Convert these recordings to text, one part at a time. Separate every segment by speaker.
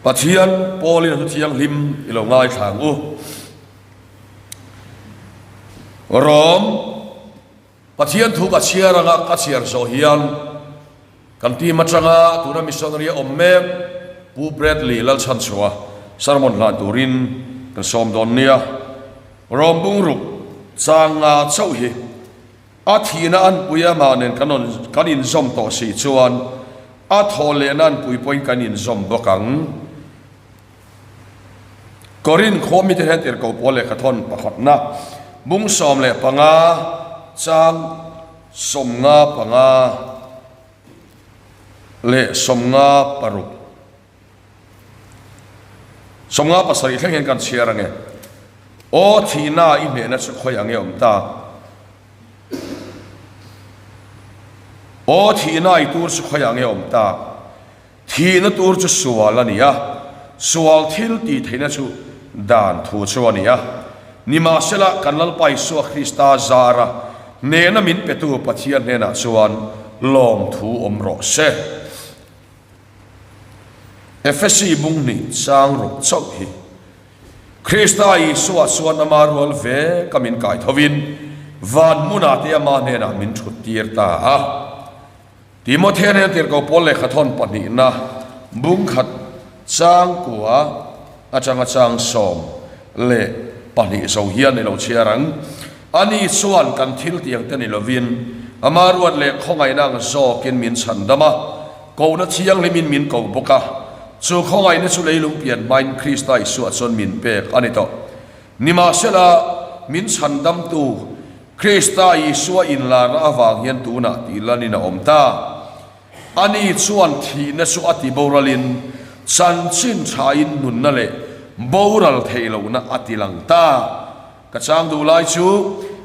Speaker 1: Pathian pawlin a thu thianghlim i lo ngaithla ang u. Rom Pathian thu ka chhiar anga ka chhiar zawh hian kan team atanga tuna missionary a awm mek Pu Bradley Lalchhanchhuah sermon hlan turin kan sawm dawn nia. Rom bungruk chang nga chauh hi a thihna anpui amah nen kan kan inzawm tawh si chuan a thawh lehna anpui pawhin kan inzawm bawk ang. Korin khua mite hian tirhkoh pawl lehkha thawn pakhatna bung 15 chang 55 leh 56 57 thleng hian kan chhiar ange. Aw thihna i hnehna chu khawi ange awm ta. Aw thihna i tur chu khawi ange awm ta. Thihna tur chu sual a ni a, sual thil tih theihna chu dan thu chu a ni a. Nimahsela, kan Lalpa Isua Krista zara hnehna min petu Pathian hnenah chuan lawmthu awm rawh se. Efesi bung hnih chang ruk chauh hi Krista Isua chuan ama rual ve ka min kai thovin van hmunah te ama hnenah min thut tir ta a. Timothea nen tirhkoh pawl lehkha thawn pahnihna bung khat chang kua atanga chang 12 zo hian i lo chhiar ang. Ani chuan kan thil tiang te ni lovin ama ruat leh khawngaihna ang zawkin min chhan dam a, kohna thianghlimin min ko bawk a. Chu khawngaihna chu leilung pian hmain Krista Isua chuan min pek a ni tawh. Nimahsela, min chhandamtu Krista Isua inlarna avang hian tunah tih lanin a awm ta. Ani chuan thihna chu a ti boralin chanchin thain nunna leh boral theih lohna a ti lang ta. Ka chang duh lai chu,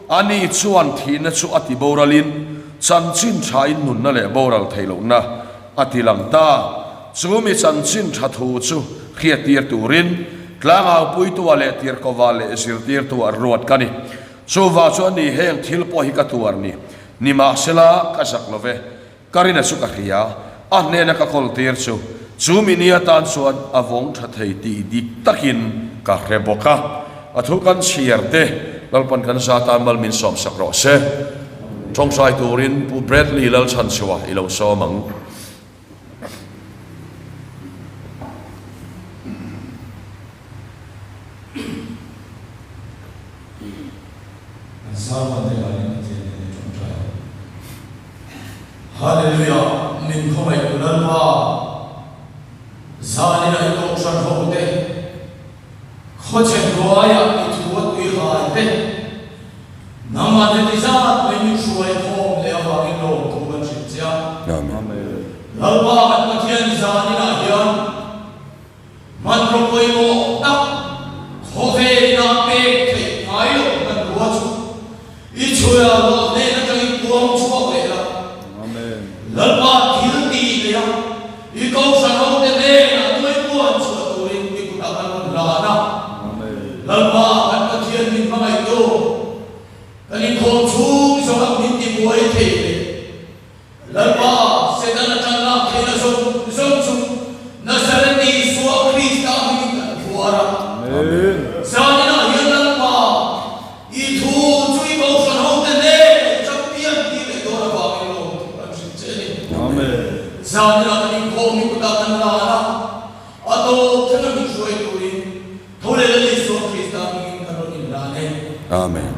Speaker 1: ani chuan thihna chu a ti boralin chanchin thain nunna leh boral theih lohna a ti lang ta. Chu mi chanchin tha thu chu hriattir turin tlangaupuitua leh tirkova leh zirtirtua ruat ka ni. Chuvang chuan ni heng thil pawh hi ka tuar ni. Nimahsela, ka zak lo ve. Ka rina chu ka hria. A hnena ka kawl tir chu, chu mi ni atan chuan a vawng tha thei tih dik takin ka hre bawk a. A thu kan chhiar te, Lalpan kan za tan mal min sawmsak rawh se. Tawngtai turin Pu Bradley Lalchhanchhuah i lo sawm ang.
Speaker 2: Kan sermon te lahin Pathian nen i tawngtai ang. Hallelujah! Min khawngaih tu Lalpa, zanin a i kohhran ho te, khawchhe hnuaiah i thu a tui hai te, nangmah te ti zat mai min hruai khawm leh avangin lawmthu kan hrilh che a.
Speaker 1: Amen.
Speaker 2: Lalpa kan Pathian zaninah hian Hmanraw pawimawh tak khawvelina pek theih ngai loh hmanrua chu i chhuia ruah hnen atangin puang chhuak leh la. Lalpa thil tih leh a, i kohhran hote hnenah tuaipuan chhuah turin i kutah kan rawn hlan a. Lalpa kan Pathian min hmangaihtu, kan inkhawm chhung zawng ang min tibuai thei leh. Lalpa, Setana tan lak theihna zawng zawng chu Nazareth Isua Krista hmingin kan phuar a. Zaninah hian Lalpa, i thu chu i kohhran hote hnenah i champion tir leh dawn avangin lawm thu kan hrilh che a ni. Zaninah kan inkhawm i kutah kan lan a, a tawp thlenga min hruai turin tho leh Lal Isua Krista hmingin kan rawn inlan e.
Speaker 1: Amen.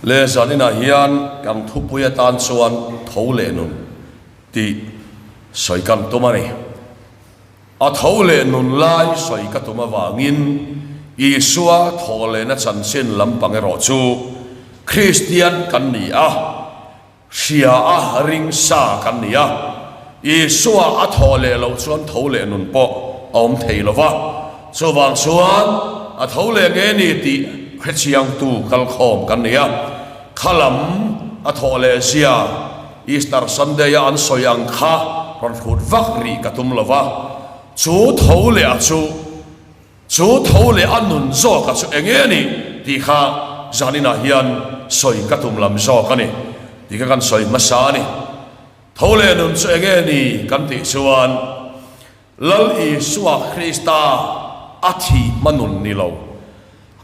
Speaker 1: Le zaninah hian kan thupui atan chuan tho leh nun tih sawi kan tum a ni. A tho leh nun lai sawi ka tum avangin Isua thaw lehna chanchin lampang erawh chu Kristian kan ni a, Hria a, ring sa kan ni a. Isua a thawh leh loh chuan tho leh nun pawh a awm thei lo va. Chuvang chuan a tho leh nge ni tih hrechiangtu kalkhawm kan ni a. Kha lam a thawh leh zia Easter Sunday a an sawi ang kha rawn hrut vak rih ka tum lo va. Chu tho leh a chu. Chu tho leh a nun zawka chu eng nge ni tih kha zaninah hian sawi ka tum lam zawk a ni. Tih kha kan sawi hmasa a ni. Tho leh nun chu enge ni kan tih chuan Lal Isua Krista a thih hma nun ni lo,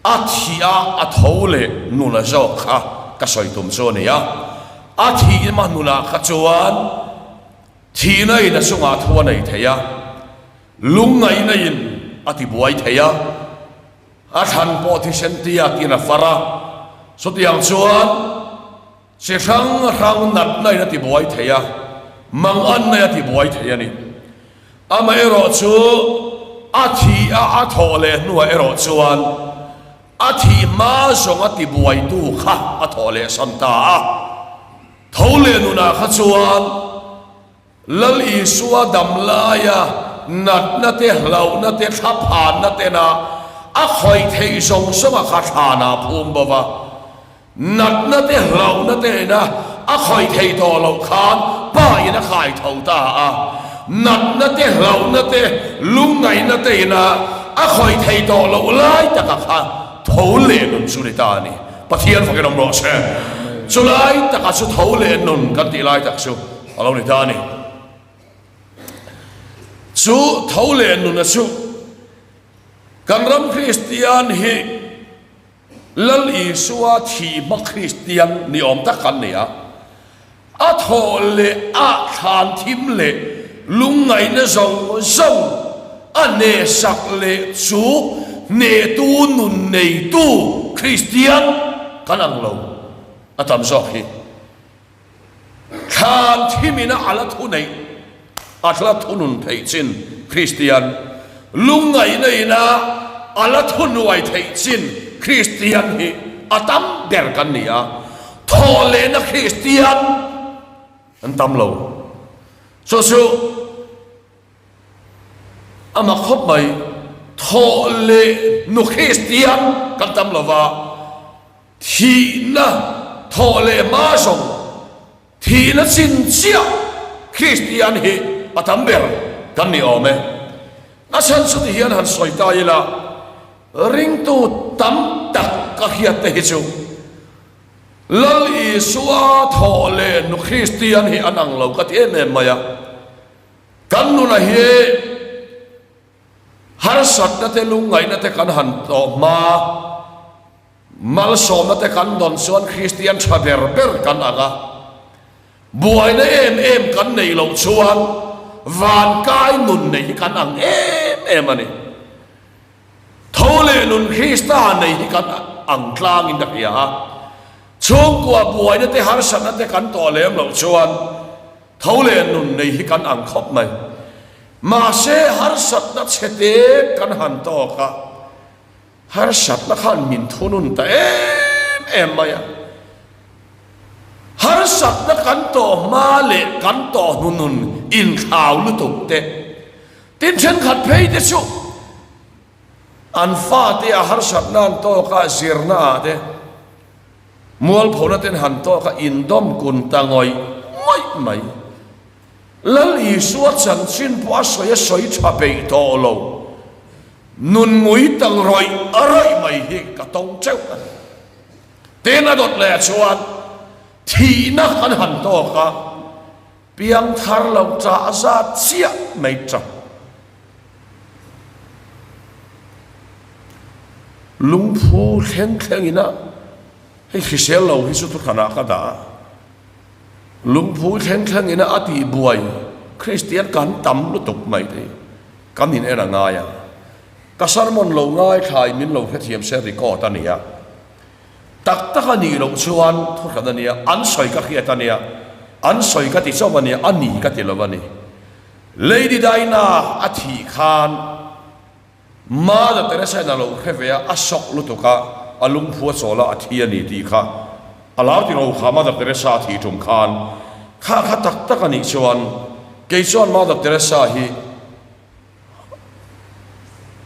Speaker 1: a thih a a tho leh nuna zawk kha ka sawi tum chu a ni a. A thih hma nunah kha chuan thihna in a chungah thu a nei thei a, lungngaihna in a tibuai thei a. A thlan pawh thisen tiakin a far a, chutiang chuan chi hrang hrang natna in a tibuai thei a, manganna in a tibuai thei a ni. Amaherawh chu a thih a a thawh leh hnuah erawh chuan a thih hma zawng a tibuaitu kha a thawh leh san ta a, tho leh nunah kha chuan, Lal Isua dam laia natna te, hlauhna te, thlaphanna tena a khawih theih zawng zawnga kha thlanah phum bo va. Natna te, hlauhna te ina a khawih theih tawh loh khan Pa in a khai tho ta a. Natna te, hlauhna te, lungngaihna te ina a khawih theih tawh loh lai taka kha tho leh nun chu ni ta a ni. Pathian fakin awm rawh se. Chu lai taka chu tho leh nun kan tih lai tak chu. A lo ni ta a ni. Chu tho leh nuna chu kan ram Kristian hi Lal Isua thih hma Kristian ni awm tak kan ni a. A thawh leh a thlan thim leh lungngaihna zawng zawng a hnehsak leh chu hnehtu nun neitu Kristian kan ang lo a tam zawk hi. Thlan thimina a la thu neih, a la thunun theih chin Kristian, lungngaihna ina a la thunuai theih chin Kristian hi a tam ber kan ni a, thawhlehna Kristian an tam lo. Chu chu a mak khawp mai, thawhleh nu Kristian kan tam lo va. Thihna thawh leh hma zawng, thihna chin chiah Kristian hi a tam ber kan ni awm e. A chhan chu ti hian han sawi ta ila, ringtu tam tak ka hriat te hi chu Lal Isua thawh leh nu Kristian hi an ang lo ka ti em em mai a. Kan nuna hi harsatna te lungngaihna te kan han tawh hma, Malsawmna te kan dawn chuan Kristian tha ber ber kan ang a, buaina em em kan neih loh chuan vankai nun neih hi kan ang em em a ni. Tho leh nun Krista nei hi kan ang tlangin ka hria a, chhungkua buaina te harsatna te kan tawh lem loh chuan tho leh nun nei hi kan ang khawp mai. Mahse harsatna chhe te kan han tawk a. Harsatna khan min thunun ta em em mai a. Harsatna kan tawh hma leh kan tawh hnunun inthlau lutuk te, tin thenkhat phei te chu an fate a harsatna an tawk a, zirna ah te, mualphona ten han tawk a, indawm kun ta ngawih ngawih mai. Lal Isua chanchin pawh a sawi a sawi tha peih tawh lo. Nun ngui tang rawih rawih mai hi ka tawng teuh a ni. Tin a dawt leh chuan thihna kan han tawk a, piang thar lo chah zat chiah mai chak. Lungphu thleng thleng ina hei hrisel lo hi chu thuhranah ka dah a. Lungphu thleng thleng ina a tih buai Kristian kan tam lutuk mai thei. Kan in en a ngai a. Ka sermon lo ngaithlai min lo hrethiam se record a nia. Tak tak a nih loh chuan thuhran a nia, an sawi ka hriat a nia, an sawi ka ti chauh a nia, a ni ka ti lo a ni. Lady Diana a thih khan Mother Teresa in a lo hre ve a, a shock lutuk a, a lungphu a chawl a, a thi a ni tih kha a lar ti ro kha Mother Teresa a thih tum khan kha kha tak tak a nih chuan kei chuan Mother Teresa hi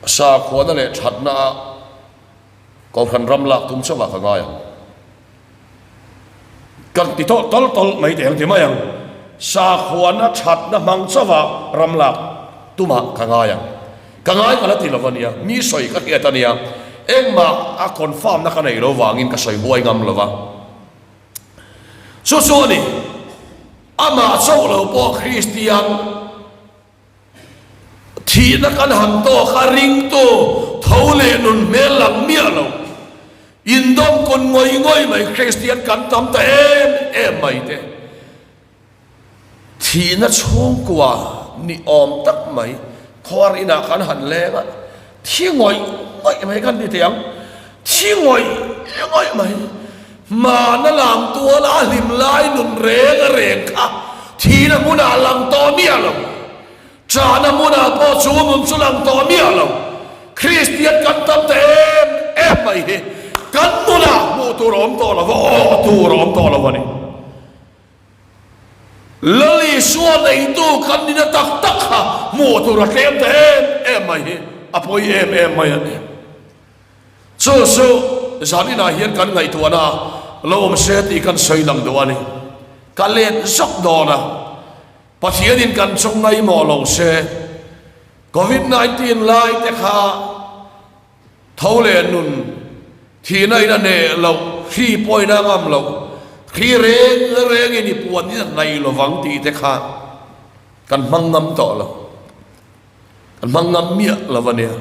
Speaker 1: sakhuana leh thatna a Kohhran ram lak tum chauhah ka ngai ang. Kan ti tawh tawlh tawlh mai teh ang ti mai ang. Sakhuana thatna hmang chauhah ram lak tumah ka ngai ang. Ka ngai ka la ti lo a nia, mi sawi ka hriat a nia, engmah a confirm na ka nei lo vangin ka sawi huai ngam lo va. Chu chu a ni. Amah chauh lo pawh Kristian thihna kan han tawk a, ringtu tho leh nun hmel lang miah lo, indawm kun ngawih ngawih mai Kristian kan tam ta em em mai te. Thihna chhungkua ni awm tak mai khuar inah kan han leng a, thi ngawih ngawih mai kan ti teh ang, thi ngawih ngawih mai, hmana lam tuala a hlim lai nun reng a reng kha thihna hmunah lang tawh miah lo, chahna hmunah pawh chu nun chu lang tawh miah lo, Kristian kan tam ta em em mai hi kan nunah hmuh tur a awm tawh lo va, awh tur a awm tawh lo a ni. Lal Isua neitu kan nina tak tak kha hmuh tur a tlem ta em em mai hi a pawi em em mai a ni. Chu chu zan inah hian kan ngaihtuahna lo awm se tih kan sawi lang duh a ni. Ka let zawk dawn a, Pathianin kan chung ngaihmawh lo se, Covid 19 lai te kha Tho leh nun thihna in a neh loh, hri pawhin a ngam loh, hri reng rengin i puan in a hnaih lovang tih te kha kan hmang ngam tawh lo. Kan hmang ngam miah lo a nia.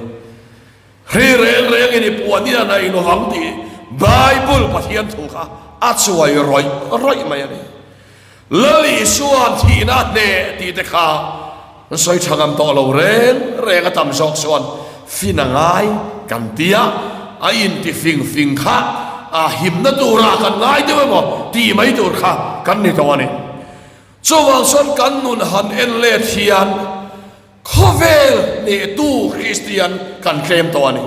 Speaker 1: Hri reng rengin i puan in a hnaih lovang tih Bible Pathian thu kha a chuai rawih rawih mai a ni. Lal Isua'n thihna a hneh tih te kha an sawi tha ngam tawh lo reng reng a tam zawk chuan fin a ngai kan ti a, a inti fing fing kha a himna turah kan ngai deuh emaw tih mai tur kha kan ni tawh a ni. Chuvang chuan kan nun han en let hian khawvel hnehtu Kristian kan tlem tawh a ni.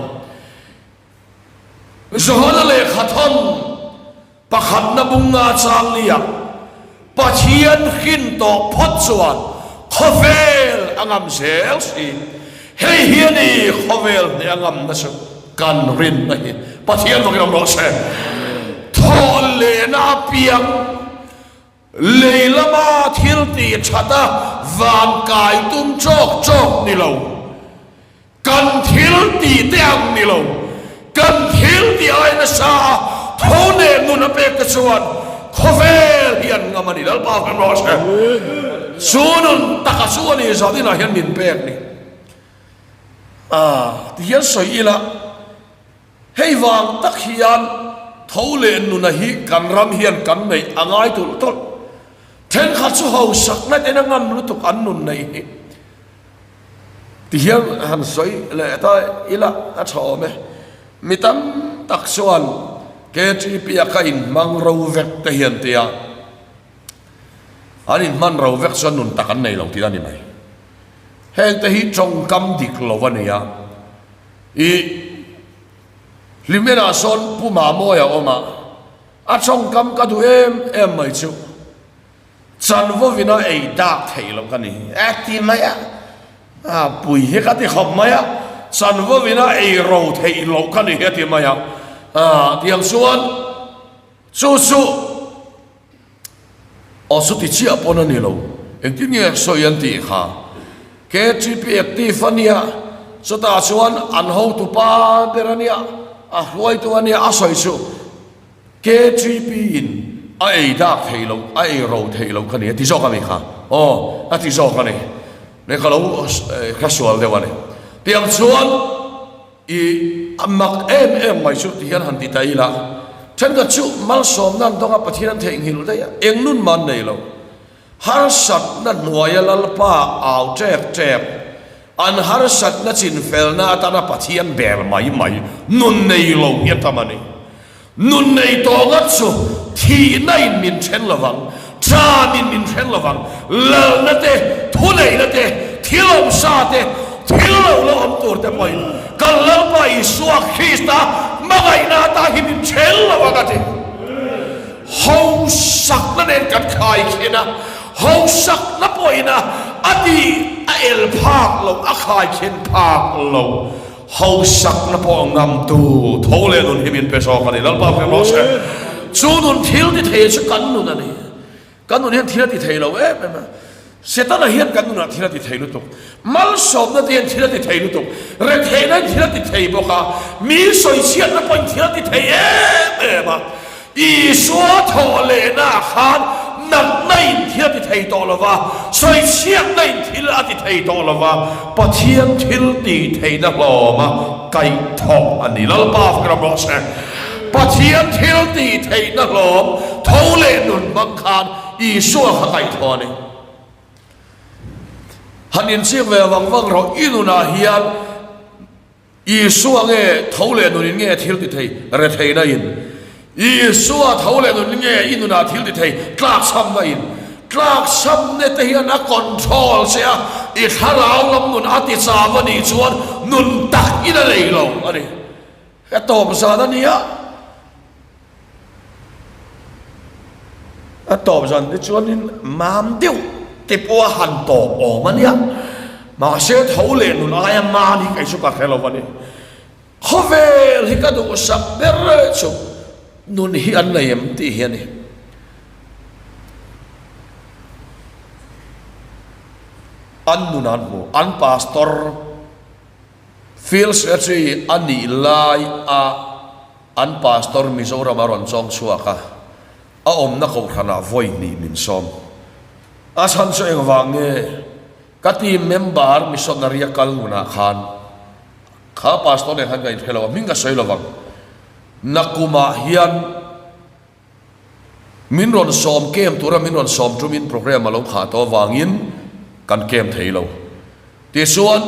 Speaker 1: Johana lehkha thawn Pakhatna bunga changlia Pathian hrin tawh phawt chuan khawvel a ngam zel si. Hei hi a ni khawvel hneh a ngamna chu kan rinna hi. Pathian vakin awm rawh se. Thawh lehna apiang lei lama thil tih that a van kai tum chawk chawk ni lo. Kan thil tih te ang ni lo, kan thil tih ai nasa a tho neh nun a pek te chuan khawvel hi an ngam a ni. Lalpa kan rawh se. Chu nun taka chu a ni zat inah hian min pek ni. A ti hian sawi ila, hei vang tak hian tho leh nuna hi kan ram hian kan neih a ngai tulh tawlh. Thenkhat chu hausakna ten a ngam lutuk an nun neih hi. Tihian han sawi leh ta ila a tha awm e. Mi tam tak chuan KTP a ka inhmang ro vek te hian tia an inhman ro vek chuan nun tak an nei lo tih a ni mai. Heng te hi tawngkam dik lo a ni a. I Hlimenah sawn Pu Mamawia a awm a, a tawngkam ka duh em em mai chu. Chanvawin a ei dak theih loh ka ni e ti mai a, a pui hi ka ti khawp mai a, chanvawin a ei ro theih loh ka ni hi a ti mai a, tiang chuan chu chu aw chu ti chiah pawn a ni lo, engtin nge sawi an tih kha KTP active a nia, chutah chuan an hotupa ber a nia, a hruaitu a nia a sawi chu. KTP in a ei dak thei lo, a ei ro thei lo kha ni, a ti zawk a mi kha? Aw, a ti zawk a ni. Leh ka lo hre sual deuh a ni. Tiang chuan i a mak em em mai chu ti hian han ti ta ila, thenkhat chu malsawmna an dawng a, Pathian an theihnghilh daih a, eng nun mah an nei lo. Harsatna hnuaia Lalpa au ṭek ṭek, an harsatna chinfelna atana Pathian bel mai mai nun nei lo hi a tam a ni. Nun nei tawh ngat chu thihna in min then lo vang, ṭan in min then lo vang, lalna te, thuneihna te, thil awmsa te, thil lo la awm tur te pawhin kan Lalpa Isua Krista hmangaihna ata hi min then lo vang a ti. Hausakna nen kan khai khin a, hausakna pawhin a a tih a el phak lo, a khai khin phak lo. Hausakna pawh ngamtu tho leh nun hi min pe zawk a ni. Lalpa hre rawh se. Chu nun thil ti thei chu kan nun a ni. Kan nun hian thil a ti thei lo em em a. Setana hian kan nunah thil a ti thei lutuk. Malsawmna te hian thil a ti thei lutuk. Retheihna hian thil a ti thei bawk a. Mi sawichhiatna pawhin thil a ti thei em em a. Isua thawh lehnaah khan natna in thil a ti thei tawh lo va, sawichhiatna in thil a ti thei tawh lo va, Pathian thil tih theihna hlawma kaihthawh a ni. Lalpa fak ram rawh se. Pathian thil tih theihna hlawm tho leh nun hmang khan Isua kha kaihthawh a ni. Han inchik ve vang vang rawh, i nunah hian Isua nge tho leh nunin nge thil ti thei retheihna in? Isua tho leh nunin nge i nunah thil ti thei tlakchhamna in? Tlakchhamna te hian a control che a, i thlarau lam nun a ti chau a nih chuan nun tak in a nei lo a ni. Ka tawp zan a nia. A tawp zan te chuanin mam deuh te pawh a han tawp awm a nia. Mahse tho leh nun aia mam hi kei chu ka hre lo a ni. Khawvel hi ka duhsak ber chu nun hi an nei em tih hi a ni. An nun an hmu, an pastor Field Secretary a nih lai a an Pastor Mizoram a rawn chawng chhuak a, a awmna kohhranah vawi hnih min sawm. A chhan chu engvang nge? Ka team member missionary a kal ngunah khan kha Pastor nen khan ka inhre lo a, hming ka sawi lovang. Nakumah hian Min rawn sawm kem tura min rawn sawm tumin programme a lo khah tawh avangin kan kem thei lo. Tichuan,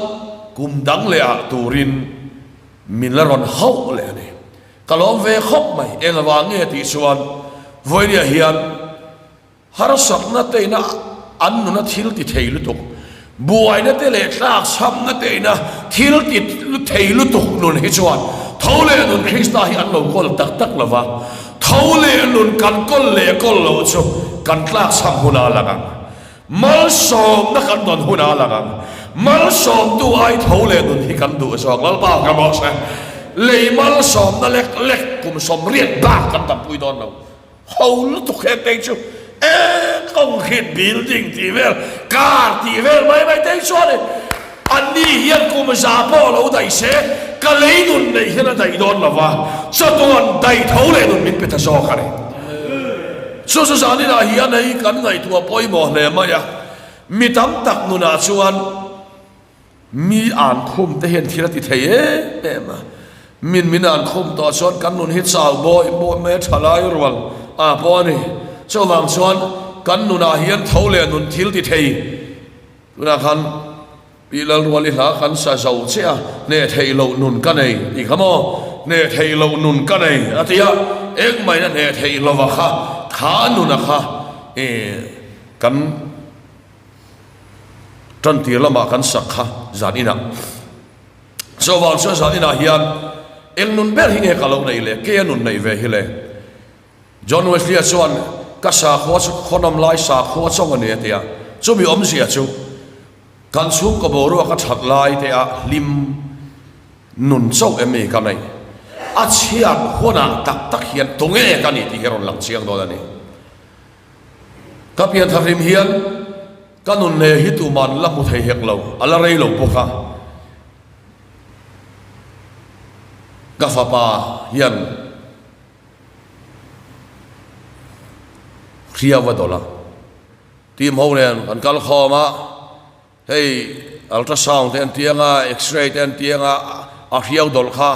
Speaker 1: kum dang leh ah turin min la rawn hauh leh a ni. Ka lawm ve khawp mai, eng avang nge tih chuan vawinia hian Harsatna teina an nuna thil ti thei lutuk, buaina te leh tlakchhamna teina thil ti thei lutuk nun hi chuan tho leh nun Krista hi an lo kawl tak tak lo va, tho leh nun kan kawl leh kawl loh chu kan tlakchham hunah a lang ang. Malsawmna kan dawn hunah a lang ang. Malsawmtu ai tho leh nun hi kan duh zawk. Lalpa ka rawh se. Lei malsawmna lek lek kum 80 bak kan dampui dawn lo. Ho lutuk he tei chu e concrete building tih vel car tih vel mai mai tei chuan in anni hian kum za pawh lo daih se ka lei nun neih hian a daih dawn lo va chatuan daih tho leh nun min pe ta zawk a ni. Chu chu zaninah hian hei kan ngaihtuah pawimawh hle mai a mi tam tak nunah chuan Mi an khum te hian thil a ti thei em em a, min min an khum tawh chuan kan nun hi chau bawih bawih mai a tha lai rual a pawh a ni. Chuvang chuan kan nunah hian tho leh nun thil ti thei tunah khan Pi Lalruali hla kan sa zo chiah a, hneh theih loh nun ka nei tih kha maw? Hneh theih loh nun ka nei a ti a, engmah in a hneh theih lova kha kha nuna kha ih kan Tantir lamah kan sak kha zan inah. Chuvang chuan zan inah hian eng nun ber hi nge ka lo neih le, kei a nun neih ve hi le. John Wesley-a chuan ka sakhua chu khawnawm lai sakhua chauh a ni a ti a, chumi awmzia chu kan chhungkaw boruak a that lai te ah hlim nun chauh em ni ka neih? A chhiat hunah tak tak hian tunge ka ni tih hi a rawn lang chiang dawn a ni. Ka pianthar hlim hian ka nun hle hi tuman la hmu thei hek lo, a la rei lo bawk a. Ka fapa hian hriau a dawlh a, team ho nen kan kal khawm a. Hei ultrasound te an ti anga, x-ray te an ti anga, a hriau dawlh kha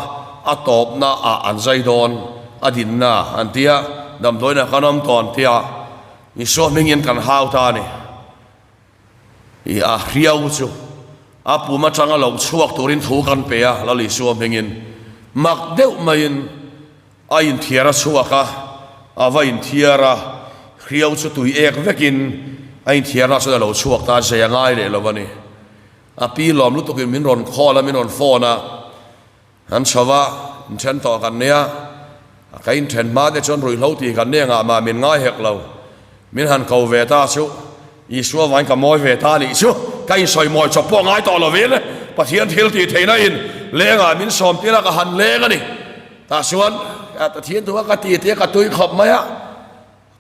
Speaker 1: a tawpna ah an zai dawn a dinna an ti a, damdawiin ah kan awm tawh an ti a, Isua hmingin kan hau ta a ni. I a hriau chu a pum atanga lo chhuak turin thu kan pe a, Lal Isua hmingin mak deuh maiin A inthiar a chhuak a, a va inthiar a, hriau chu tui ek vekin a inthiarna chuan a lo chhuak ta a, zei a ngai leh lo a ni. A pi lawm lutukin min rawn call a, min rawn phone a, an chho a, inthen tawh kan nia, ka inthen hma te chuan ruihhlo tih kan nia ngah mah min ngai hek lo, min han ko ve ta chu Isua vain ka mawi ve ta nih chu, ka insawi mawi chawp pawh ngai tawh lovin Pathian thil tih theihna in lengah min sawm tir a, ka han leng a ni. Tah chuan Pathian duh a ka ti tia ka tui khawp mai a,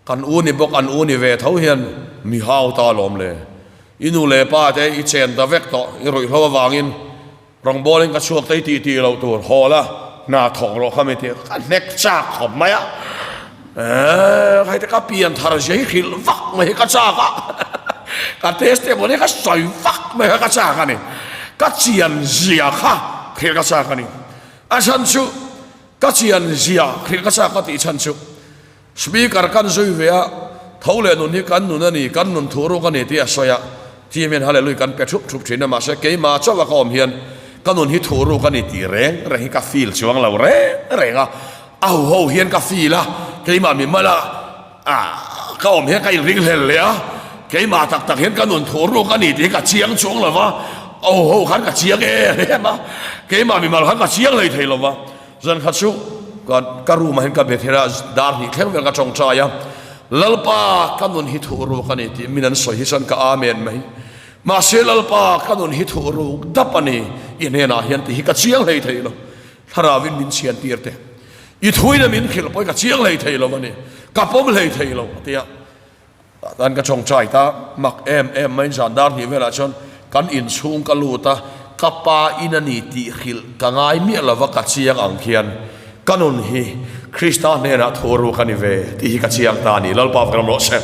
Speaker 1: kan u ni bawk an u ni ve tho hian mi hau ta alawm le. I nu leh pa te i chen ta vek tawh, i ruihhlo avangin rawngbawlin ka chhuak te i tih tih loh tur haw la hna thawk rawh kha mi ti ka hnek chak khawp mai a. Eeh hei te ka pian thar zia hi hrilh vak mai hi ka chak a, ka testimony kha sawi vak mai kha ka chak a ni, ka chian zia kha hrilh ka chak a ni. A chhan chu ka chian zia hrilh ka chak ka tih chhan chu Speaker kan zui ve a, tho leh nun hi kan nun a ni, kan nun thuh ruk a ni tih a sawi a, team hian hallelujah kan pe thup thup thin a, mahse keimah chauh a ka awm hian ka nun hi thuh ruk a ni tih reng reng hi ka feel chuang lo reng reng a, a hu ho hian ka feel a, keimah mi mal a ka awm hian ka inring hlel leh a, keimah tak tak hian ka nun thuh ruk a ni tih hi ka chiang chuang lo va, a hu ho khan ka chiang em em a, keimah mi mal khan ka chiang hlei thei lo va. Zan khat chu ka ka room ah hian ka be thei a, dar hnih thleng vel ka tawngtai a, Lalpa ka nun hi thuh ruk a ni tih min an sawi hi chuan ka amen mai. Mahse Lalpa ka nun hi thuh ruk dap a ni i hnenah hian tih hi ka chiang hlei thei lo. Thlarauin min chhian tir teh. I thuin a min hrilh pawhin ka chiang hlei thei lo a ni, ka pawm hlei thei lo a ti a. Tah tan ka tawngtai ta mak em em mai zan dar hnih velah chuan kan inchhung ka lut a, ka pa in a ni tih hrilh ka ngai miah lova ka chiang ang khian ka nun hi Krista hnenah thu ruk a ni ve tih hi ka chiang ta a ni, Lalpa ka ram rawh se.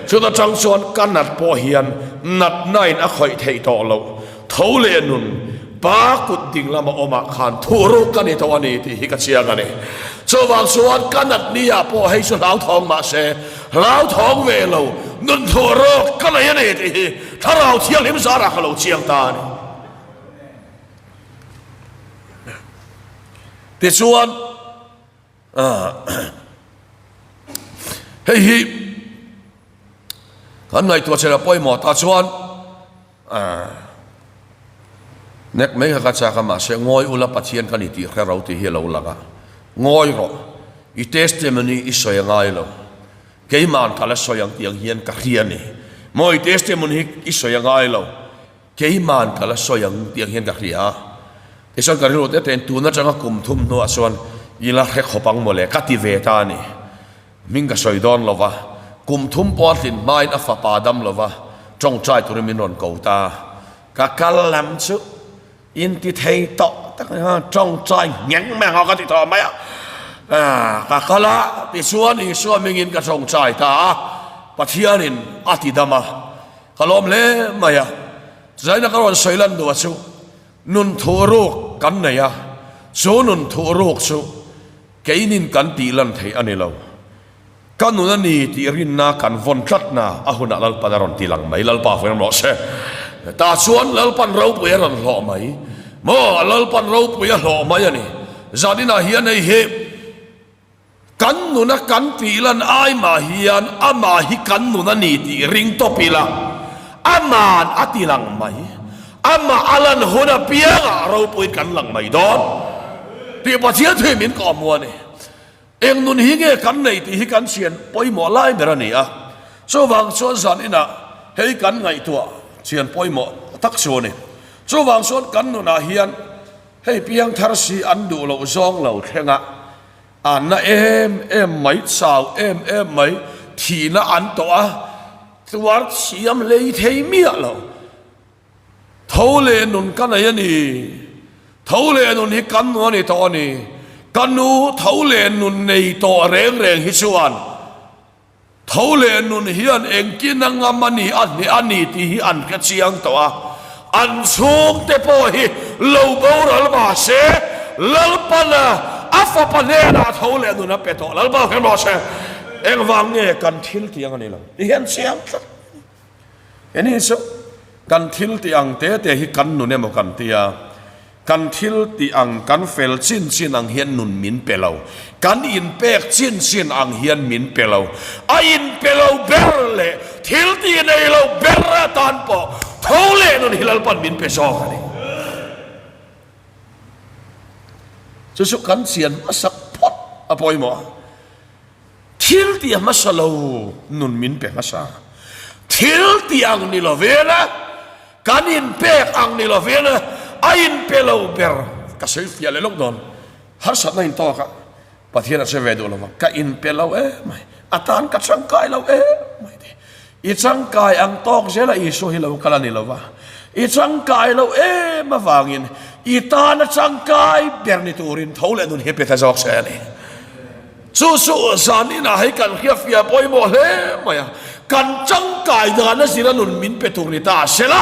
Speaker 1: Chuta tang chuan ka nat pawh hian natna in a khawih theih tawh loh Tho leh nun, Pa kut ding lama awmah khan thuh ruk ka ni tawh a ni tih hi ka chiang a ni. Chuvang chuan ka nat ni ah pawh hei chu hlauthawng mah se, hlauthawng ve lo, nun thuh ruk ka nei a ni tih hi Thlarau Thianghlim zarah ka lo chiang ta a ni. Tichuan, hei hi kan ngaihtuah chhela pawimawh ta chuan, Nek mai kha ka chak a, mahse ngawi ula Pathian ka ni tih hre ro tih hi a lo lang a, ngawi rawh, i testimony i sawi a ngai lo, keima'n ka la sawi ang tih ang hian ka hria a ni, maw i testimony hi i sawi a ngai lo, keima'n ka la sawi ang tih ang hian ka hria a, tichuan ka rilru tete in tun atanga kum thum hnuah chuan i la hre khawp ang mawle ka ti ve ta a ni. Hming ka sawi dawn lo va, kum thum pawh a tlin hmain a fapa dam lo va, tawngtai turin min rawn ko ta. Ka kal lam chu inti thei tawh tak a ni a, tawngtai ngheng mai ang a ka ti tawh mai a. Ka kal a, tichuan Isua hmingin ka tawngtai ta a, Pathianin a ti dam a, ka lawm hle mai a. Zaina ka rawn sawi lan duh a chu, nun thuh ruk kan nei a, chu nun thuh ruk chu Keinin kan tih lan theih a ni lo. Ka nun a ni tih rinna kan vawn tlatna a hunah Lalpan a rawn ti lang mai. Lalpa vawiin rawh se. Tah chuan Lalpan ropui a rawn hlawh mai. Maw, Lalpan ropui a hlawh mai a ni. Zaninah hian hei hi kan nuna kan tih lan ai mah hian amah hi kan nun a ni tih ring tawp ila ama'n a ti lang mai. Amah a lan hun apiangah ropuiin kan lang mai dawn tih Pathian thu hi min kawhhmuh a ni. Eng nun hi nge kan nei tih hi kan chian pawimawh lai ber a ni a, chuvang chuan zan inah hei kan ngaihtuah chian pawimawh tak chu a ni. Chuvang chuan kan nunah hian hei piangthar si an duh loh zawng lo thleng a, a na em em mai, chau em em mai, thihna an tawh a, tuar thiam hlei thei miah lo. Tho leh nun ka nei a ni. Tho leh nun hi kan nu a ni tawh a ni. Ka nu tho leh nun nei tawh reng reng hi chuan tho leh nun hian engtin a ngam a ni, a hneh a ni tih hi an hre chiang tawh a. An chhungte pawh hi lo boral mah se Lalpana a fapa hnenah tho leh nun a pe tawh. Lalpa hre mah se engvang nge kan thil tih ang a ni lo tih hi an chiang tlat. Heni chu kan thil tih ang te te hi kan nun emaw kan ti a, kan thil tih ang kan fel chin chin ang hian nun min pe lo, kan inpek chin chin ang hian min pe lo, a inpe lo ber leh thil tih nei lo ber atan pawh tho leh nun hi Lalpan min pe zawk a ni. Chu chu kan chian hmasak phawt a pawimawh a. Thil tih a hmasa lo, nun min pe hmasa. Thil tih ang ni lovin, kan inpek ang ni lovin, a inpe lo ber. Ka sawi fiah leh lawk dawn. Harsatna intawk a, Pathian a che ve duh lo va, ka inpe lo em mai, a tan ka tangkai lo em mai ti. I tangkai ang tawk zela Isua hi lo kal a ni lo va, i tangkai lo em avangin i tana tangkai ber ni turin tho leh nun hi pe ta zawk se a ni. Chu chu zaninah hei kan hriatfiah pawimawh hle mai a, kan tangkai dana zira nun min pe tur ni ta sela,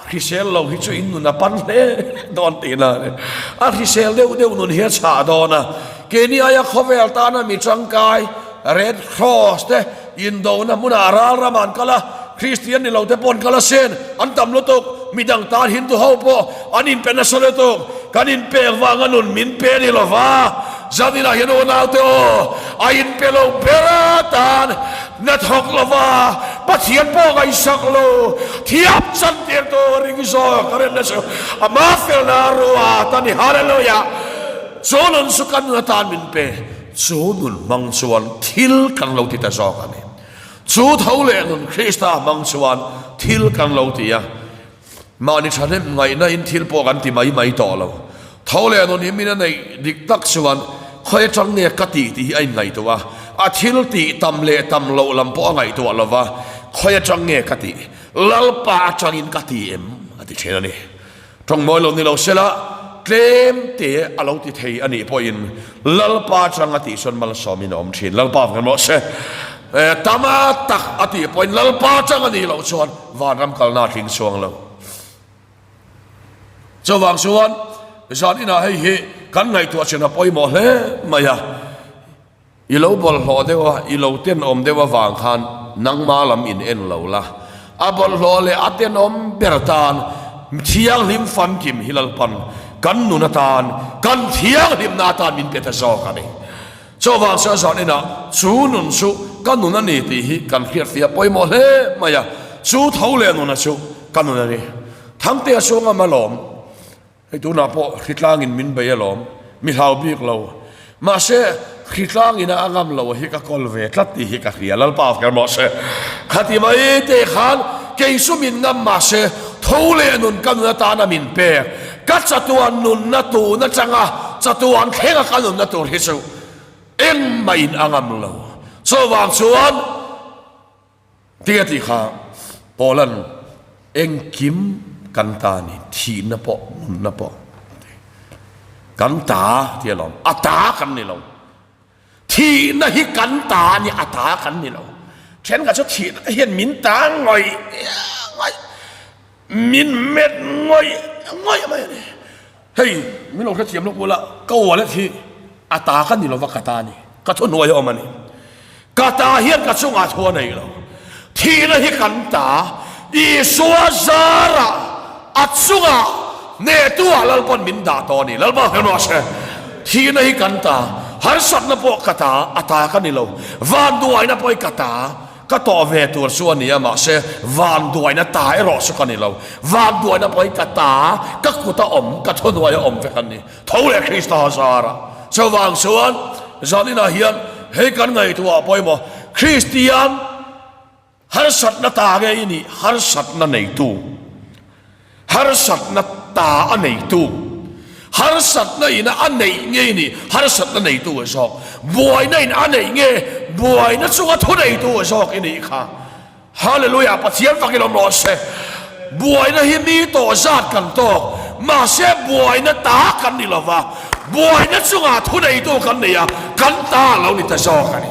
Speaker 1: hrisel lo hi chu in nun a pan hle dawn tihna a ni. A hrisel deuh deuh nun hi a chhah dawn a, keini aia khawvel tana mi tangkai Red Cross te indona hmunah ral ramah an kal a, Kristian ni lo te pawh an kal a sen, an tam lutuk, midang tan Hindu ho pawh an inpe nasa lutuk, kan inpek vanga nun min pe ni lova, zaninah hian unaute aw, a inpe lo ber atan na thawk lova, Pathian pawh ngaihsak lo, thiam chan tir tur ring zawk a rinna chu ama felna a ruat a ni, Hallelujah! Chu nun chu kan nun atan min pe, chu nun hmang chuan thil kan lo ti ta zawk a ni. Chu tho leh nun Krista hmang chuan thil kan lo ti a, mahni thahnem ngaihna in thil pawh kan ti mai mai tawh lo. Tho leh nun hi min a neih dik tak chuan khawi atang nge ka tih tih hi a inngaihtuah a, a thil tih tam leh tam loh lam pawh a ngaihtuah lo va, khawi atang nge ka tih, Lalpa atangin ka ti em a ti thin a ni. Tawngmawi lo ni lo sela, tlem te a lo ti thei a nih pawhin Lalpa atang a tih chuan malsawmin a awm thin. Lalpa vang emaw se, tama tak a tih pawhin Lalpa atang a nih loh chuan vanram kalna a tling chuang lo. Chuvang chuan zan inah hei hi kan ngaihtuah chin a pawimawh hle mai a. I lo bawlhhlawh deuh a, i lo tenawm deuh avang khan nangma lam in en lo la. A bawlhhlawh leh a tenawm ber tan thianghlim famkim hi Lalpan kan nun atan, kan thianghlimna atan min pe ta zawk a ni. Chuvang chuan zan inah chu nun chu ka nun a ni tih hi kan hriatfiah pawimawh hle mai a, chu tho leh nuna chu ka nun a ni. Thangtea chu ngam alawm. Hei tunah pawh hritlangin min bei alawm, mi hlau bik lo. Mahse, hritlangin a ngam lo hi ka kawl ve tlat tih hi ka hria, Lalpa kher mawh se. Khati mai te khan kei chu min ngam mahse, tho leh nun ka nun atana min pek, ka chatuan nunna tun atanga chatuan thlenga ka nunna tur hi chu engmahin a ngam lo. Chuvang chuan. Tia tih kha Paula'n engkim kan ta ni, thihna pawh, nunna pawh a ti. Kan ta ti alawm, a ta kan ni lo. Thihna hi kan ta a ni, a ta kan ni lo. Thenkhat chu thihna te hian min ta ngawih ngawih, min met ngawih ngawih mai a ni. Hei, min lo hrethiam lawk ula, ka wallet hi a ta ka ni lova ka ta a ni, ka thuhnuai a awm a ni. Ka ta hian ka chungah thu a nei lo. Thihna hi kan ta, Isua zarah a chungah hnehtuah Lalpawn min dah tawh a ni. Lalpa hre rawh se, thihna hi kan ta, harsatna pawh ka ta, a ta ka ni lo. Vanduaina pawh hi ka ta, Ka tawh ve tur chu a ni a, mahse vanduaina ta erawh chu ka ni lo. Vanduaina pawh hi ka ta, ka kut a awm, ka thuhnuai a awm vek an ni. Tho leh Krista zara. Chuvang chuan zaninah hian hei kan ngaihtuah pawimawh, Kristian harsatna ta nge i nih? Harsatna neitu. Harsatna ta a neitu, harsatna ina a neih nge ni, harsatna neitu a zawk. Buaina in a neih nge, buaina chunga thu neitu a zawk i nih kha. Hallelujah, Pathian fak in awm rawh se. Buaina hi mi tawh zat kan tawk, mahse buaina ta kan ni lova, buaina chunga thu neitu kan nei a, kan ta a lo ni ta zawk a ni.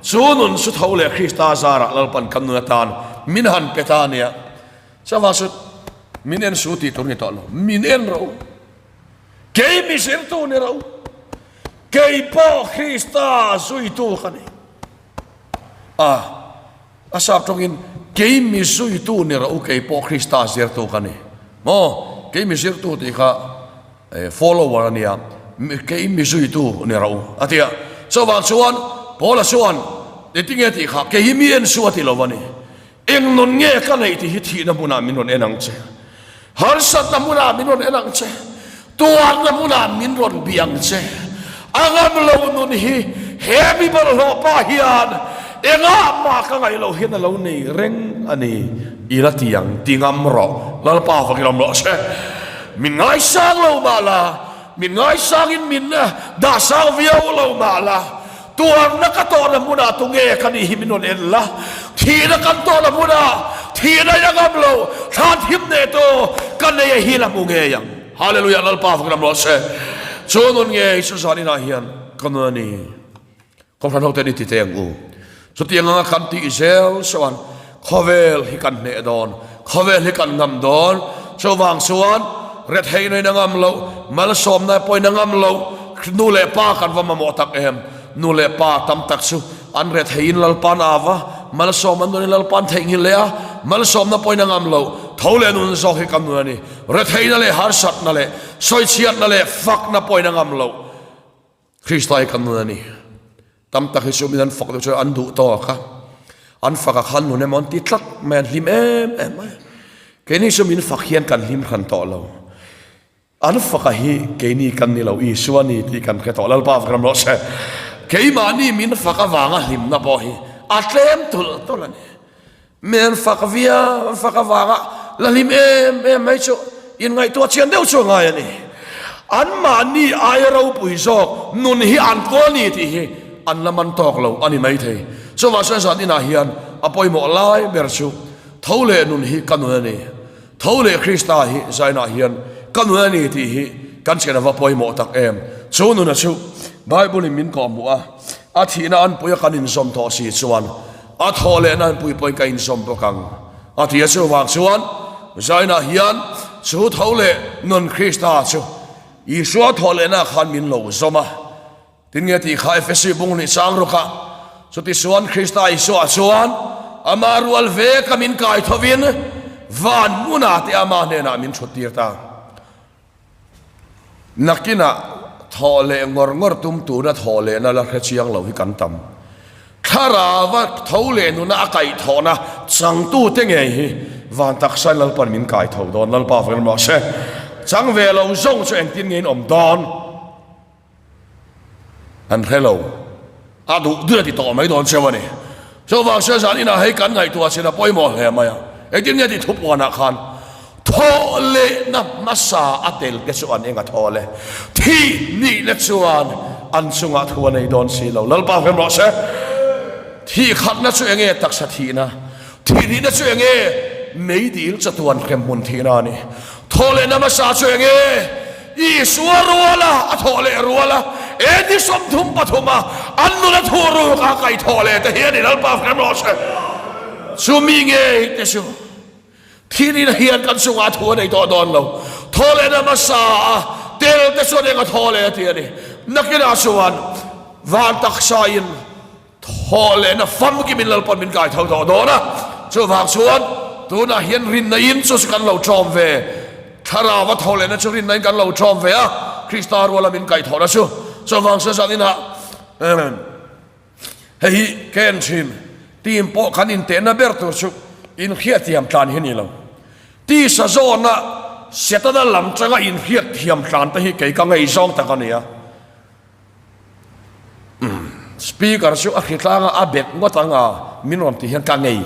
Speaker 1: Chu nun chu tho leh Krista zarah Lalpan kan nun atan min han pe ta a nia. Chava chu min en su tih tur ni tawh lo, min en ro. Kei mi zirtu ni ro. Kei pawh Krista zuitu ka ni. A, a sap tawngin kei mi zuitu ni ro, kei pawh Krista zirtu ka ni. Maw, kei mi zirtu tih kha follower a nia, kei mi zuitu ni ro a ti a. Chuvang chuan Paula chuan engtinge tih kha kei hi mi en su a ti lo a ni. Eng nun nge ka neih tih hi thihna hmunah min rawn en ang che. Harsatna hmunah min rawn en ang che. Tuarna hmunah min rawn bih ang che. A ngam lo nun hi he mi bawlhhlawh pa hian engah mah ka ngaih loh hian a lo nei reng a ni. I la ti ang, ti ngam rawh. Lalpa vak i ram rawh se. Min ngaisang lo mah la, min ngaisangin min dah sang viau lo mah la, Tuarna ka tawhna hmunah tunge ka nih hi min rawn en la, thihna kan tawhna hmunah thihna i a ngam lo, thlan thim neh tu ka nei a hi la hmu ngei ang. Hallelujah Lalpa fak ram rawh se. Chu nun ngei chu zaninah hian ka nun a ni. Kohhran hote ni ti teh ang u. Chutiang anga kan tih zel chuan khawvel hi kan hneh dawn, khawvel hi kan ngam dawn. Chuvang chuan retheihna in a ngam loh, malsawmna pawhin a ngam loh, nu leh pa kan va mamawh tak em? Nu leh pa tam tak chu an retheiin Lalpa'n a va, malsawm an nunin Lalpa'n theihnghilh leh a, malsawmna pawhin a ngam loh. Tho leh nun zawk hi kan nun a ni. Retheihna leh harsatna leh sawichhiatna leh fakna pawhin a ngam loh. Krista hi kan nun a ni. Tam tak hi chu min an fak deuh chuan an duh tawk a, an fak a khan nun emaw an ti tlat mai, an hlim em em mai. Keini chu min fak hian kan hlim hran tawh lo. An fak a hi keini kan ni lo, Isua a ni tih kan hre tawh. Lalpa fak ram rawh se. Keimahni min fak avanga hlimna pawh hi a tlem tulh tulh a ni. Mi an fak viau, an fak avanga la hlim em em mai chu inngaihtuah chian deuh chu a ngai a ni. Anmahni aia ropui zawk nun hi an kawl a ni tih hi an la man tawk lo a ni maithei. Chuvang chuan zan inah hian a pawimawh lai ber chu tho leh nun hi ka nun a ni. Tho leh Krista hi zainah hian ka nun a ni tih hi kan chian a va pawimawh tak em. Chu nuna chu Bible in min kawhhmuh a, a thihna anpuia kan inzawm tawh si chuan A thawh leh nan pui pawhin ka inzawm bawk ang, a ti a. Chuvang chuan Zainah hian chu tho leh nun Krista chu Isua thawh lehna khan min lo zawm a. Tin nge tih kha Efesi bung hnih chang rukah, Chutichuan Krista Isua chuan ama rual veka min kai thovin van hmunah te ama hnenah min thuttir ta. Nakinah thawh leh ngawr ngawr tum tuna thawh lehna la hre chiang lo hi kan tam. Thlarauva tho leh nuna a kaihthawhna changtute ngei hi van taksain Lalpan min kaitho dawn. Lalpa fel mahse chang ve lo zawng chu engtin nge in awm dawn? An hre lo. A duh duh a ti tawh mai dawn cheu a ni. Chuvang chuan zan inah hei kan ngaihtuah chin a pawimawh hle mai a. Engtin nge tih thupuanah khan thawh lehna hmasa a tel te chu an eng a thaw le. Thih nih le chuan an chungah thu a nei dawn si lo. Lalpa hrem rawh se. Thih khatna chu enge taksa thihna? Thih nihna chu enge? Meidil chatuan hremhmun thihna a ni. Thawh lehna hmasa chu enge? Isua ruala a thawh leh ruala AD 33 a an nuna thu ruk a kaih thawh leh te hi a ni. Lalpa hrem rawh se. Chumi ngei te chu thih nihna hian kan chungah thu a nei tawh dawn lo. Thawh lehna hmasa a tel te chuan eng a thaw leh a ti a ni. Nakinah chuan van taksain Thaw lehna famkimin Lalpawn min kai tho tawh dawn a, chuvang chuan tunah hian rinna in chu chu kan lo ṭawm ve. Thlarauva thaw lehna chu rinna in kan lo ṭawm ve a, Krista ruala min kaih thawhna chu. Chuvang chuan zan inah hei hi ka en ṭhin, team pawh kan intehna ber tur chu inhriatthiam tlan hi a ni lo. Tisa zawna Setana lam changa inhriatthiam tlan te hi kei ka ngaihzawng tak a ni a. Speaker chu a hritlang a, a bet ngawt ang a, min rawn tih hian ka ngei.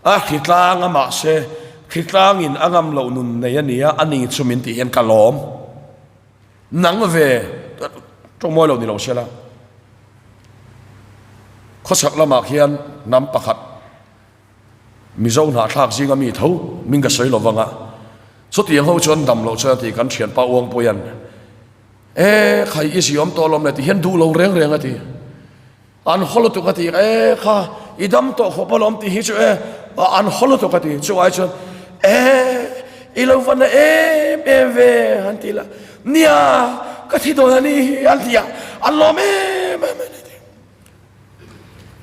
Speaker 1: A hritlang a mahse hritlangin a ngam loh nun nei a nia, a ni chu min tih hian ka lawm. Nang ve tawngmawi lo ni lo se la. Khawchhak lamah khian hnam pakhat Mizo hnahthlak zinga mi tho min ka sawi lovang a, chutiang ho chuan dam loh chuan a ti kan thianpa Uangpuia'n E khai i ziawm tawh lawm le ti hian duh lo reng reng a ti. An haw lutuk a ti e kha i dam tawh khawp alawm tih hi chu e an haw lutuk a ti chu ai chuan e i lo va na em em ve an ti la nia ka thi dawn a ni hi an ti a an lawm em em a ni ti.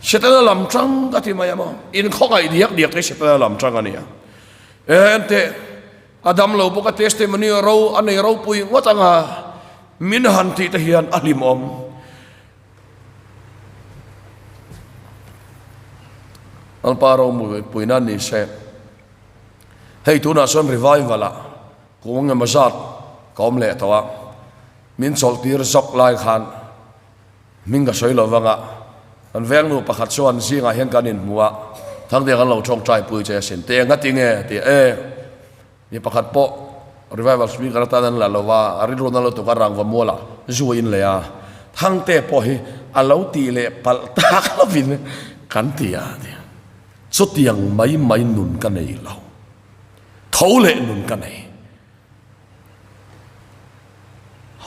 Speaker 1: Setana lam tang ka ti mai a maw inkhawngaih diak diak te Setana lam tang a nia. E enteh A dam lo bawk a testimony ro a nei ropui ngawt ang a, min han tih te hian a hlimawm. Lalpa ropui nan ni se. Hei tunah chuan revival ah kum engemaw zat ka awm leh tawh a, min chawlh tir zawk lai khan Hming ka sawi lo vang a, kan vengnu pakhat chuan zingah hian kan inhmu a, Thangte kan lo tawngtai pui che asin, te enga ti nge? a ti a, E, mi pakhat pawh revival speaker atan an la lo va, a rilru na lutuk a rangva mualah zu a in leh a, Thangte pawh hi a lo tih leh palh tak lovin kan ti a, a ti a. Chutiang mai mai nun ka nei lo, tho leh nun ka nei.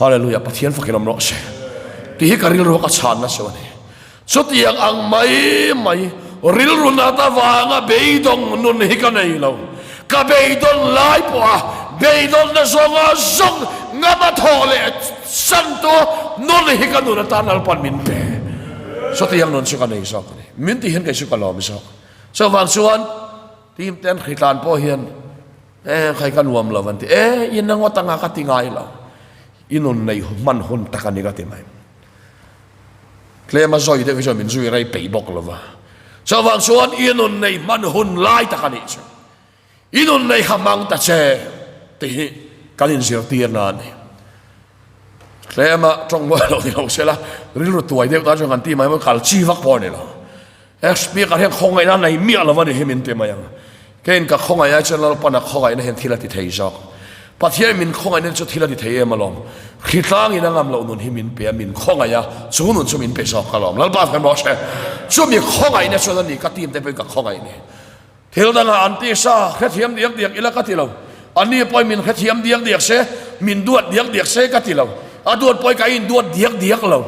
Speaker 1: Hallelujah, Pathian fakin awm rawh se. Tih hi ka rilru a ka chhanna chu a ni. Chutiang ang mai mai rilru nat avanga beidawng nun hi ka nei lo. Ka beidawn lai pawha beidawnna zawnga zawng ngama thawh leh santu nun hi ka nun atan Lalpan min pe. Chutiang nun chu ka nei zawk a ni. Min tih hian kei chu ka lawm zawk. Chuvang chuan team ten hritlan pawh hian e khai ka nuam lo an ti e in a ngawt anga ka ti ngai lo. I nun neih hman hun tak a ni ka ti mai. Tlema zawi deuh hi chuan min zui rei peih bawk lo va. Chuvang chuan i nun neih hman hun lai tak a nih chu. I nun neih kha hmang ta che tih hi kan inzirtirna a ni. Tlema tawng mawi lo ni lo sela rilru tuai deuh tan chuan kan ti mai maw kal chi vak pawh a ni lo. Speaker hian khawngaihna a nei miah lo a ni hi min ti mai ang. Keiin ka khawngaih ai chuan Lalpan a khawngaihna hian thil a ti thei zawk. Pathian min khawngaihna chu thil a ti thei em alawm. Hritlangin a ngam loh nun hi min pe a, min khawngaih a, chu nun chu min pe zawk alawm. Lalpa kan rawh se. Chumi khawngaihna chuan a ni ka team te pawhin ka khawngaih ni. Thil dangah an ti sa, hrethiam diak diak ila ka ti lo. Ani pawhin min hrethiam diak diak se, min duat diak diak se ka ti lo. A duat pawhin ka induat diak diak lo.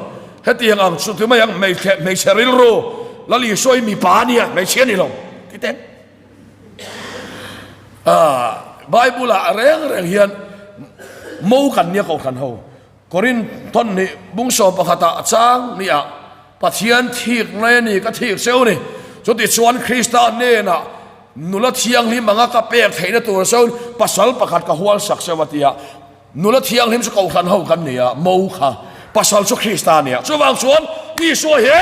Speaker 1: Hetiang ang chu ti mai ang, hmeichhe hmeichhe rilru, Lal Isua hi mipa a nia, hmeichhia a ni lo ti teh. Ah, Bible-ah reng reng hian mo kan nia kohhran ho. Korinth thawn nih bung 11 ah chang nia Pathian thik ngai a ni ka thik cheu ni. Chutichuan Krista hnenah nula thianghlim anga ka pek theihna tur cheu pasal pakhat ka hual sak cheu a ti a. Nula thianghlim chu kohhran ho kan ni a, mo kha pasal chu Krista a ni a. Chuvang chuan Isua hi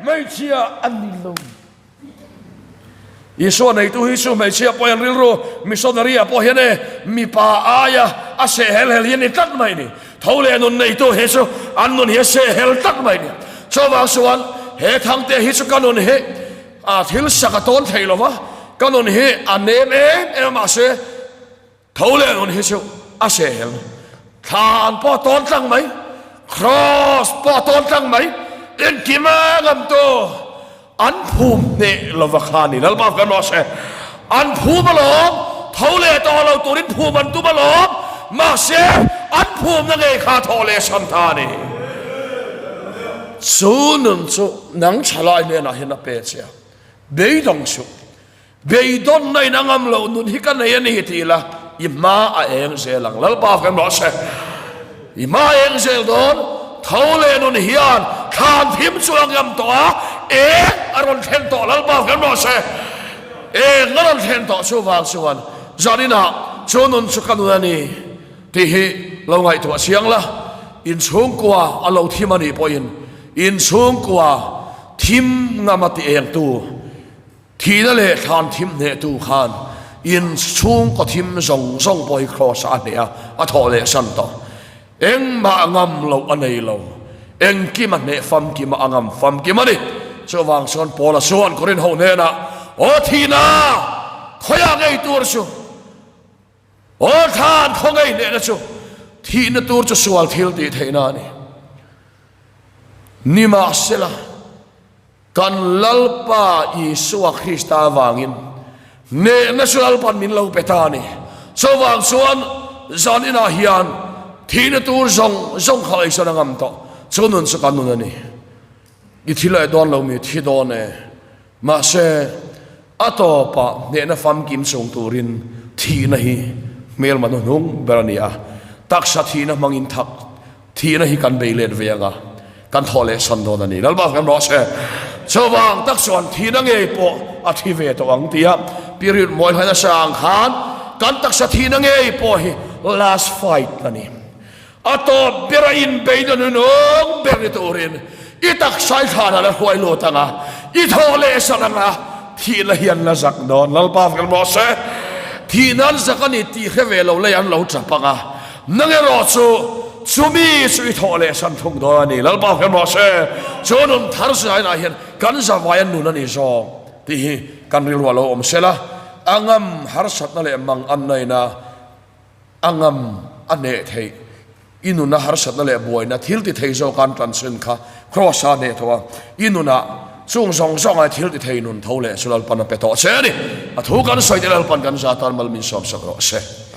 Speaker 1: hmeichhia a ni lo. Isua neitu hi chu hmeichhia pawh hian rilru missionary ah pawh hian e mipa aia a seh hel hel hi a ni tlat mai ni. Tho leh nun neitu hi chu an nun hi a seh hel tlat mai ni. Chuvang chuan he thangte hi chu ka nun hi a thil sak a tawn thei lova, ka nun hi a nem em em a mahse Tho leh nun hi chu a sehel. Thlan pawh a tawn tlang mai, Kraws pawh a tawn tlang mai, engkim a ngam tu an phum hneh lova kha ni. Lalpa kan rawh se. An phum alawm, tho leh tawh lo turin phum an tum alawm, mahse an phumna ngei kha tho leh sam ta a ni. Chu nun chu nang thalai hnenah hian a pe che a, beidawng suh. Beidawnna in a ngam loh nun hi ka nei a ni ti ila i hma a eng zel ang. Lalpa kan rawh se. I hma a eng zel dawn, tho leh nun hian thlan thim chu a ngam tawh a, eng a rawn thlen tawh. Lalpa kan rawh se. Eng a rawn thlen tawh chuvang chuan zaninah chu nun chu ka nun a ni tih hi lo ngaihtuah chiang la. Inchhungkua a lo thim a nih pawhin inchhungkua thim ngam a ti engtu Thihna leh thlan thim hnehtu khan in chhungkaw thim zawng zawng pawh hi Kraws ah a hneh a, a thawh leh san tawh. Engmah ngam loh a nei lo. Engkim a hneh famkim a, a ngam famkim a ni. Chuvang chuan Paula chuan Korinth ho hnenah, Aw thihna, khawiah ngei tur chu? Aw thlan khaw ngei hnehna chu thihna tur chu sual thil tih theihna a ni. Nimahsela, Kan Lalpa Isua Krista avangin hnehna chu Lalpan min lo pe ta a ni. Chuvang chuan zan inah hian thihna tur zawng zawng kha eisawn a ngam tawh. Chu nun chu kan nun a ni. I thi leh dawn lo mi thi dawn e. Mahse, a tawpah hnehna famkim chung turin thihna hi hmelma hnuhnung ber a ni a. Taksa thihna hmangin thak Thihna hi kan bei let ve anga kan thawh leh san dawn a ni. Lalpa kan rawh se. Chuvang tak chuan thihna ngei pawh a thi ve tawh ang tia period mawi hlai nasa ang khan kan taksa thihna ngei pawh hi last fight a ni. A tawp ber a inbei na nunung ber ni turin i taksa i thlan a la hruai lut anga i thawh leh san anga thihna hi an la zak dawn. Lalpa kan rawh se. Thihna an zak a ni tih hre ve lo lei an lo tap anga Nang erawh chu chumi chu i thawh leh san thung dawn a ni. Lalpa hre mawh se, chu nun thar zainah hian kan zavai a nun a ni zawk tih hi kan rilru a lo awm sela, a ngam harsatna leh mang an naina a ngam a hneh theih i nuna harsatna leh buaina thil ti thei zawk an tlanchhin kha Kraws-a hneh tawh a, i nunah chung zawng zawnga thil ti thei nun tho leh chu Lalpan a pe tawh che a ni. A thu kan sawi te Lalpan kan za tan mal min sawmsak rawh se.